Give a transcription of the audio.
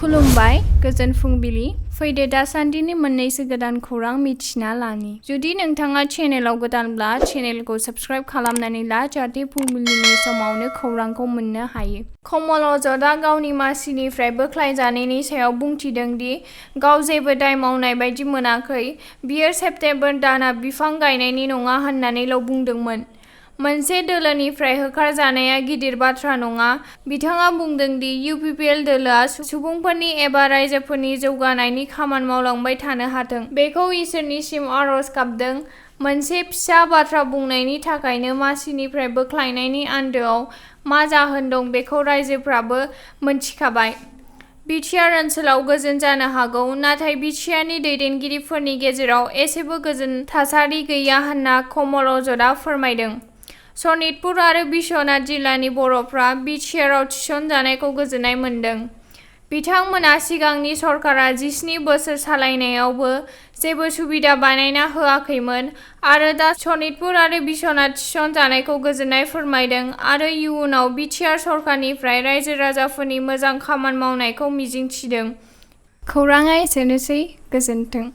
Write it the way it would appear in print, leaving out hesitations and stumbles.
खुलुमबाय गोजोन फुंबिलि फैदो दासान्दिनि मोननैसो गोदान खौरां मिथिना लानि जुदि नोंथाङा चेनेलाव गोदानब्ला चेनेलखौ साबस्क्राइब खालामनानै ला जाहाथे फुंबिलिनि समावनो खौरांखौ मोननो हायो। कमल अजदआ गावनि मासिनिफ्राय बोख्लायजानायनि सायाव बुंथिदों दि गाव जेबो दाय मावनाय बायदि मोनाखै। बियो सेप्तेम्बर दानाव बिफां गायनायनि नङा होननानैल' बुंदोंमोन। मोनसे दोलोनिफ्राय होखारजानाया गिदिर बाथ्रा नङा। बिथाङा बुंदों दि इउपिपिएल दोलोआ सुबुंफोरनि एबा रायजोफोरनि जौगानायनि खामानि मावलांबाय थानो हाथों बेखौ इसोरनिसिम आरज गाबदों। मोनसे फिसा बाथ्रा बुंनायनि थाखायनो मासिनिफ्राय बोख्लायनायनि आन्दोआव मा जाहोन दं बेखौ रायजोफ्राबो मोनथिखाबाय। बिटिआर ओनसोलाव गोजोन जानो हागौ, नाथाय बिटिआरनि दैदेनगिरिफोरनि गेजेराव एसेबो गोजोन थासारि गैया होनना कमल अजदआ फोरमायदों। सनितपुर आरो बिश्वनाथ जिल्लानि बर'फ्रा बिटिआरआव थिसनजानायखौ गोजोननाय मोन्दों। बिथांमोना सिगांनि सरकारा 17 बोसोर सालायनायावबो जेबो सुबिदा बानायना होआखैमोन आरो दा सनितपुर आरो बिश्वनाथ थिसनजानायखौ गोजोननाय फोरमायदों आरो इयुनाव बिटिआर सरकारनिफ्राय रायजो राजाफोरनि मोजां खामानि मावनायखौ मिजिंथिदों। खौराङा एसेनोसै, गोजोन्थों।